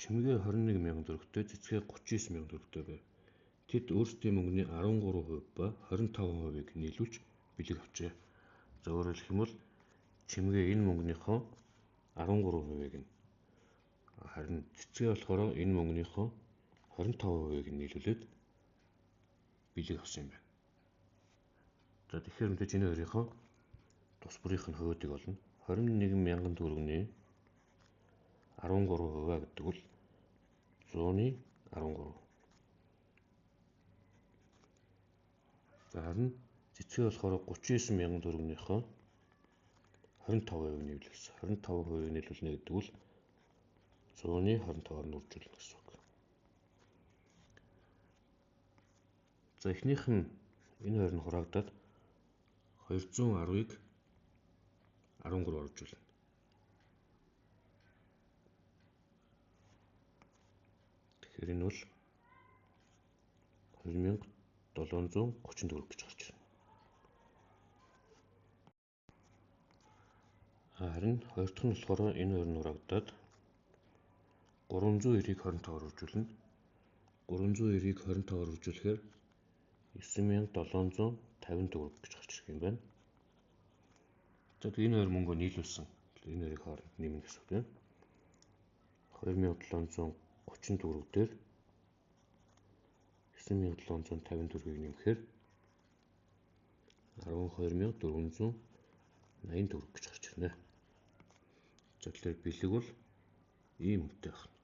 Чимгээ 21,000 төгрөгтэй, цэцгээ 39,000 төгрөгтэй байв. Тэд өөрсдийн мөнгөний 13% ба 25%-ыг нийлүүлж бэлэг авчээ. За, өөрөөр хэлэх юм бол чимгээ энэ мөнгөнийхөө 13%-ыг нь, харин цэцгээ болохоор энэ мөнгөнийхөө 25%-ыг нь нийлүүлээд бэлэг авсан юм байна. За, тэгэхээр мэдээж энэ хоёрынхоо тус бүрийнх нь хувиудыг олно. 21,000 төгрөгний 13% гэдэг бол 100-ны 13. За, харин цэцгээ болохоор 39,000 төгрөгнийхөө 25% нийлүүлсэн. 25% нийлүүлнэ гэдэг бол 100-ны 25-аар үржүүлнэ гэсэн үг. За, эхнийх нь энэ хоёр нь хураагдаад 210-ыг 13 үржүүлнэ. Тэгэхээр энэ бол 2730 төгрөг гэж гарч ирнэ. Харин хоёр дахь нь болохоор энэ хоёр нь хураагдаад 390-ыг 25-аар үржүүлнэ. 390-ыг 25-аар үржүүлэхээр 9750 төгрөг гэж гарч ирэх юм байна. За, энэ хоёр мөнгөө нийлүүлсэн. Энэ хоёрыг хооронд нэмнэ гэсэн үг тийм. 2730 төгрөг дээр 9750 төгрөгийг нэмэхээр 12480 төгрөг гэж гарч ирнэ. За, тэгэхээр бэлэг бол ийм үнэтэй байна.